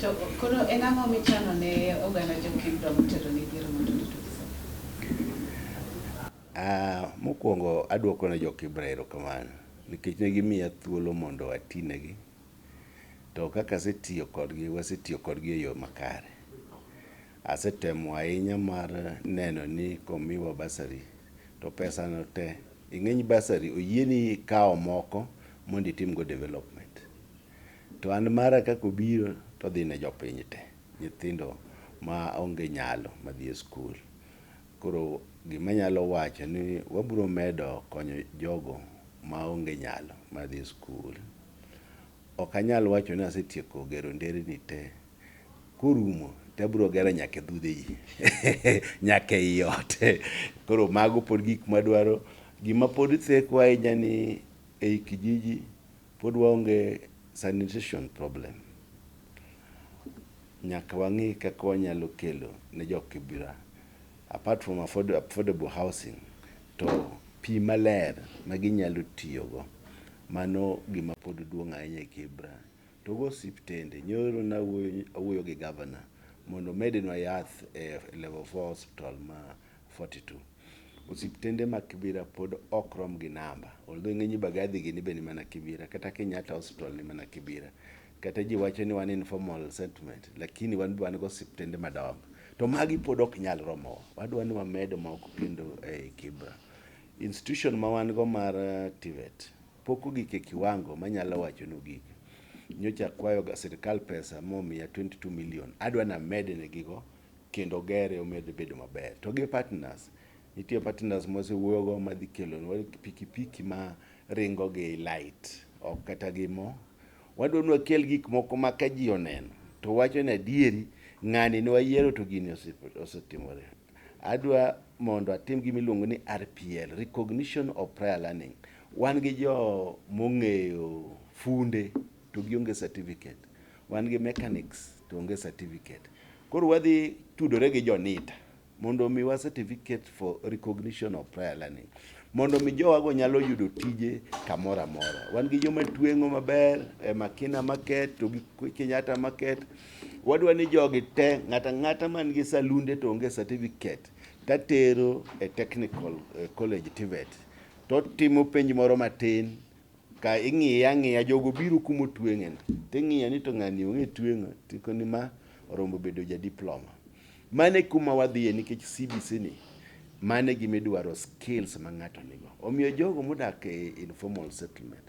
To koro en ang'o michano ne oganda jo Kibra motelo ne yiero mar 2027? Ah, mokwongo aduoko ne jo Kibra erokamano nikech ne gimiya thuolo mondo atinegi. To kaka asetiyo kodgi, wasetiyo kodgi e yo makare. Asetemo ahinya mar neno ni komiwa bursary to pesa no te, ing'eny bursary oyieni kawo moko mondo itimgo development. To an mara kaka obiro to odhi ne jopiny te, nyithindo ma onge nyalo madhi e skul. Koro gima anyalo wacho ni wabiro medo konyo jogo maonge nyalo madhi e skul. Ok anyal wacho ni asetieko gero nderni te. Korumo to abiro gero nyaka e dhudhe ji, nyaka ei ot. Koro mago pod gik madwaro. Gima pod theko ahinya ni ei kijiji pod waonge sanitation problem. Nyaka wang'i kaka wanyalo kelo ne jo Kibra apart from affordable housing to pi maler ma ginyalo tiyogo. Mano gima pod duong' ahinya e Kibra. To go osiptende, nyoro nawuoyo gi gavana mondo omednwa yath e level 4 hospital ma 42. Osiptende ma Kibra pod ok rom gi namba. Although ing'e ni Mbagathi gini be ni mana Kibra, kata Kenyatta hospital ni mana Kibra. Kata ji wacho ni wan informal settlement, lakini wan be wan gi osiptende madongo. To magi pod ok nyal romowa. Wadwa ni wamed moko kendo ei Kibra. Institution ma wan go mar TVET pok ogik e kiwango manyalo wacho ni ogik. Nyocha akwayo ga sirikal pesa momiya 22 million. Adwa ni amed negigo kendo gere omed bedo maber. To gi partners, nitie partners mwasewuoyo go madhi kelonwa pikipiki ma ringo gi light, ok kata gi mo. Wadwa ni wakel gik moko ma ka ji oneno to wacho ni adieri ng'ani ne wayiero to gini osetimore. Adwa mondo atim gima iluongo ni RPL, Recognition of Prior Learning. Wan gi jo mong'eyo funde to gionge certificate. Wan gi mechanics to onge certificate. Koro wadhi tudore gi jo NITA mondo omiwa certificate for recognition of prior learning. Mondo mi jowago nyalo yudo tije kamoro amora. Wan gi joma tweng'o maber e Makina Market to gi Kenyatta Market. Wadwa ni jogi te, ng'ato ang'ata man gi salunde to onge certificate, tatero e technical college TVET. To timo penj moro matin, ka ing'iye ang'iya, jogo biro kuma otweng'e no. Ting'iyo ni to ng'ani ong'e tweng'o, tikoni ma oromo bedo ja diploma. Mano e kuma wadhiye nikech CBC ni, mano e gima idwaro skills ma ng'ato nigo. Omiyo jogo modak e informal settlement,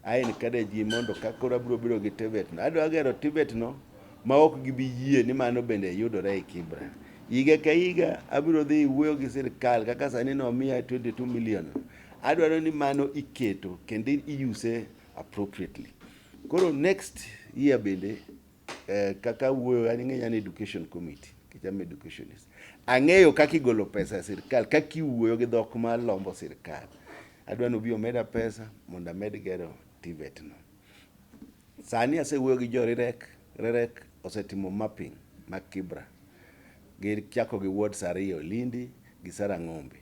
I encourage gi mondo ka koro abiro bedo gi TVET no, adwa gero TVET no ma ok gibi yie ni mano bende yudore e Kibra. Higa ka higa abiro dhi wuoyo gi sirikal kaka sani nomiya 22 million. Adwaro ni mano iketo kendo i-use appropriately. Koro next year bende kaka wuoyo an ing'eyo an education committee nikech am educationist. Ang'eyo kaka igolo pesa e sirikal, kaka iwuoyo gi dhok mar lombo sirikal. Adwa ni obi omeda pesa mondo amed gero TVET no. Sani asewuoyo gi jo REREC, REREC osetimo mapping mag Kibra. Gichako gi wards ariyo, Lindi gi Sarang'ombe.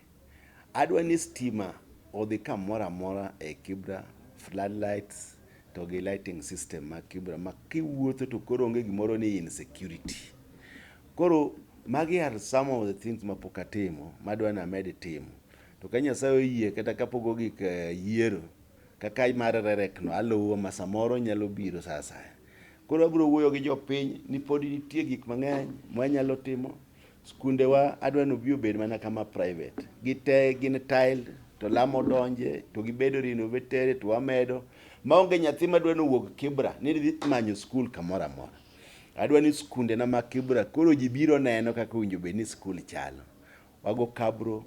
Adwa ni stima odhi kamoro amora e Kibra, floodlights to gi lighting system mag Kibra ma kiwuotho to koro onge gimoro ni insecurity. Koro magi are some of the things mapok atimo madwa ni amed timo. To ka Nyasaye oyie kata kapok ogik yiero kaka mar REREC no aluwo ma samoro nyalo biro sa asaya. Koro abiro wuoyo gi jopiny ni pod nitie gik mang'eny mwanyalo timo. Skundewa adwa ni obi obed mana kama private. Gite gin tiled to lam odonje to gibedo renovated to wamedo. Maonge nyathi madwa ni owuog Kibra ni dhi manyo skul kamoro amora. Adwa ni skundena ma Kibra koro ji biro neno kaka owinjo bed ni skul chalo. Wago kabro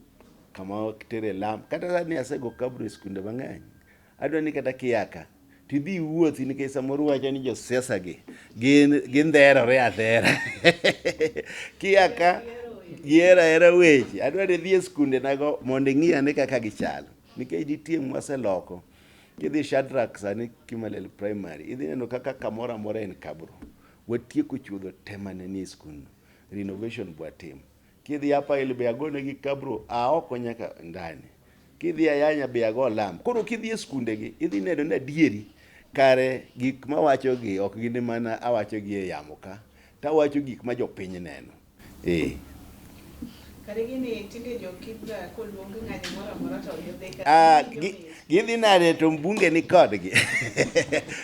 kama watere lam. Kata sani asego kabro e skunde mang'eny. Adwa ni kata kia ka tidhi iwuothi nikech samoro wacho ni josiasa gi gin gindherore adhera. Kia ka gihero ahera weche. Adwa ni idhi e skunde nago mondo ing'i ane kaka gichalo. Nikech nitie mwaseloko. Kidhi Shadrack sani Kimalel Primary, idhi neno kaka kamoro amora en kabro. Watieko chuodho te mane nie skundno. Renovation bwatimo. Kidhi Upper Hill be agonegi kabro a oko nyaka ndani. Kidhi Ayanya be ago lam. Koro kidhi e skunde gi, idhi neno ni adieri Kare gik mawachogi ok gin mana awachogi e yamo ka, to awacho gik ma jopiny neno. Eh. Kare gini tinde jo Kibra koluong ng'anyo moro amora to gidhi ka. Ah, gidhi nade to mbunge ni kodgi.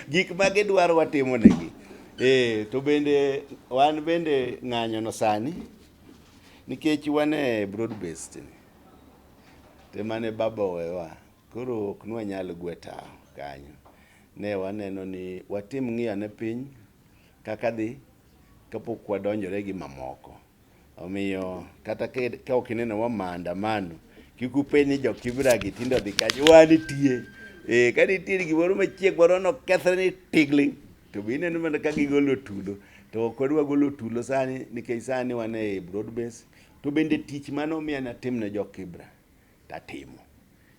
Gik ma gidwaro watimo negi. Eh, to bende wan bende ng'anyo no sani nikech wan e broad based ni. To mane baba owewa. Koro ok nwanyal gwe tawo kanyo. Ne waneno ni watim ng'iyo ane piny kaka dhi kapok wadonjore gi mamoko. Omiyo kata ka ok ineno wa maandamano, kik upenj ni jo Kibra gi tinde odhi kanye, wanitie. Eh, ka nitie gimoro machiek moro nokethre ni tigling, to be ineno mana ka gigolo tulo. To ok wadwa golo tulo sani nikech sani wan e broad base. To bende tich mane omiya natim ne jo Kibra, tatimo.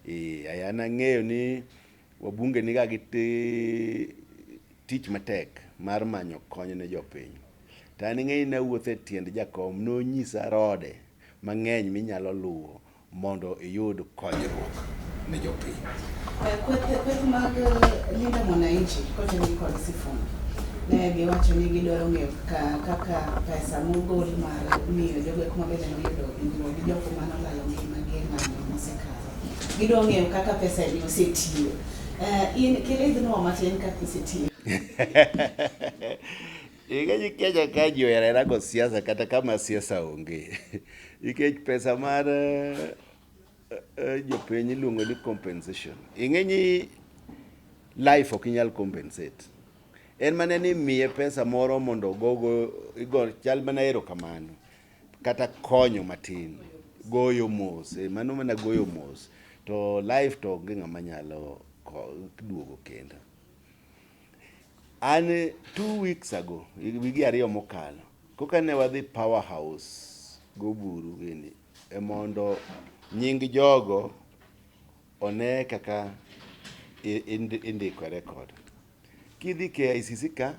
Eh, an ang'eyo ni wabunge niga gi tich matek mar manyo kony ne jopiny. To an ing'eyo ni nawuotho e tiend jakom nonyisa rode mang'eny minyalo luwo mondo iyud konyruok ne jopiny. Kweth mag Linda Mwananchi kotenore kod Sifuna ne giwacho ni gidwaro ng'eyo kaka pesa mogol mar miyo jogo eko mabende noyudo hinyruok gi jogo manolalo ngimagi e ng'anyo mosekalo. Gidwa ng'eyo kaka pesa ni osetiyo. In kiridhnwa matin kaka osetiyo. Ing'e Kenya ka ji ohero ahera go siasa kata kama siasa onge. Nikech pesa mar jopiny iluongo ni compensation. Ing'e ni life ok inyal compensate. En mana ni miye pesa moro mondo ogogo, igo, chal mana erokamano. Kata konyo matin. Goyo mos. Mano mana goyo mos. To life to onge ng'ama nyalo duogo kendo. An 2 weeks ago, wigi 2 mokalo, koka ne wadhi Power House goburu gini, e mondo nying jogo one kaka indiko e record. Kidhi KICC ka,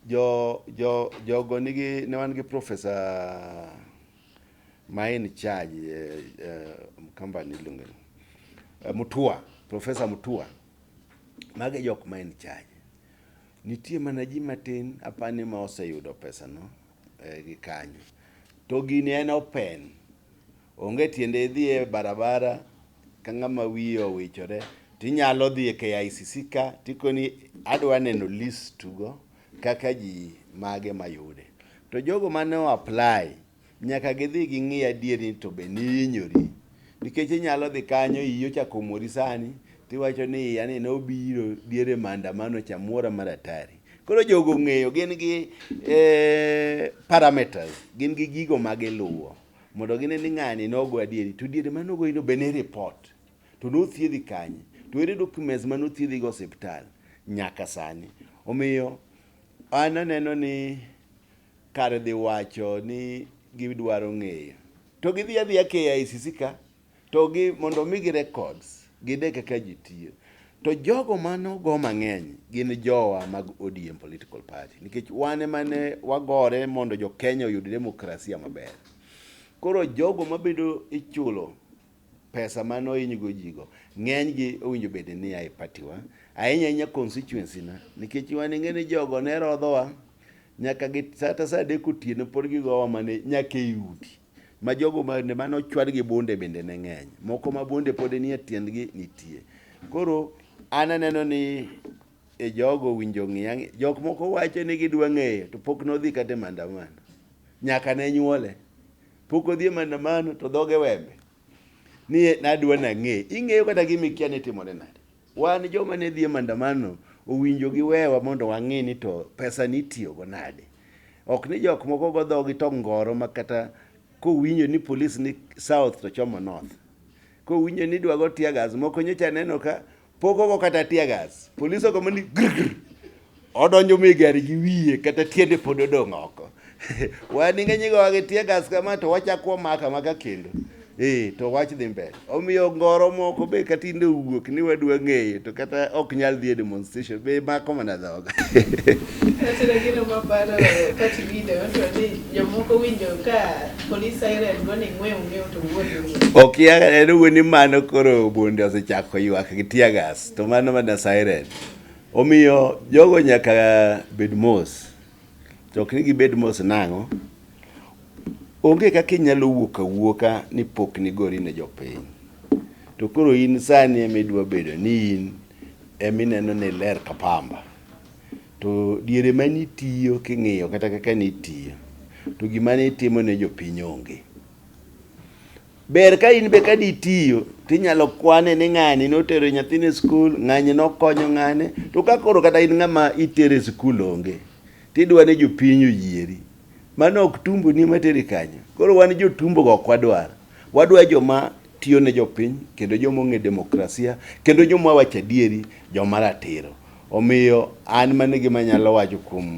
jogo nigi, ne wan gi professor ma in charge, company iluongo ni Mutua, Professor Mutua. Magi jok ma in charge. Nitie mana ji matin apani ma oseyudo pesa no gi kanyo. To gini en open. Onge tiende idhi e barabara ka ng'ama wiye owichore tinyalo dhi e KICC ka tikoni adwa neno list go kaka ji mage mayude. To jogo mane o apply nyaka gidhi ging'i adieri ni to be nihinyori. Nikech inyalo dhi kanyo iyi ochako omori sani tiwacho ni iya ni nobiro diere maandamano cha muora mar hatari. Koro jogo ong'eyo gin gi parameters, gin gi gigo ma giluwo mondo gine ni ng'ani nogo adieri to diere mane ogoyi no be ne report to nothiedhi kanye to ere documents mane othiedhi go osiptal nyaka sani. Omiyo an aneno ni kar dhi wacho ni gidwaro ng'eyo to gidhi adhiya KICC ka to gi mondo omigi records gine kaka ji tiyo. To jogo manogo mang'eny gin jowa mag ODM political party nikech wan ema ne wagore mondo jo Kenya oyud demokrasia maber. Koro jogo mabedo ichulo pesa mane ohinygo ji go ng'eny gi owinjo bed ni a e party wa ahinya ahinya constituency na nikech wan ing'e ni jogo ne rodhowa nyaka gi kata saa 3 otieno pod gigowa mana nyaka e udi ma jogo bende mane ochwad gi bunde bende ne ng'eny moko ma bunde pod nie tiendgi nitie. Koro an aneno ni e jogo owinjo ng'i jok moko wacho ni gidwa ng'eyo to pok nodhi kata e maandamano nyaka ne nyuole pok odhi e maandamano to dhoge wembe ni nadwa nang'e ing'eyo kata gima ikia ni timore nade. Wan joma ne dhi e maandamano owinjo giwewa mondo wang'e ni to pesa ni itiyogo nade. Ok ni jok moko go dhogi to ngoro ma kata kowinjo ni polis ni south to chomo north. Kowinjo ni idwa go tear gas moko nyocha aneno ka pok ogo kata tear gas. Polis ogo mana ni gr gr. Odonjo mi gari gi wiye kata tiende pod odong' oko. Wan ing'e ni igowa gi tear gas kama to wachako wamako amaka kendo. Eh, to wach dhi mbele. Omiyo ngoro moko be katinde owuok ni wadwa ng'eyo to kata ok nyal dhi e demonstration be mako mana dhoga. Kata gino maparo party leader wacho ni jomoko winjo ka police siren go ni ng'wew ng'wew to wuon. Okia en owuon ni mano koro bunde osechako ywak gi tear gas to mano mana siren. Omiyo jogo nyaka bed mos. To ok ni gibed mos nang'o? Onge kaka inyalo wuok awuoka ni pok nigori ne jopiny. To koro in sani ema idwa bedo ni in ema ineno ni iler ka pamba. To diere mane itiyo king'iyo kata kaka nitiyo, to gima nitimo ne jopiny onge. Ber ka in be ka ditiyo tinyalo kwane ni ng'ani notero nyathine e skul, ng'ani nokonyo ng'ane. To ka koro kata in ng'ama itero e skul onge, tidwa ni jopiny oyieri. Mano ok tumbo ni materi kanyo. Koro wan jotumbo go ok wadwar. Wadwa joma tiyo ne jopiny kendo joma ong'e demokrasia kendo joma wacho adieri, joma ratiro. Omiyo an mano e gima anyalo wacho kuom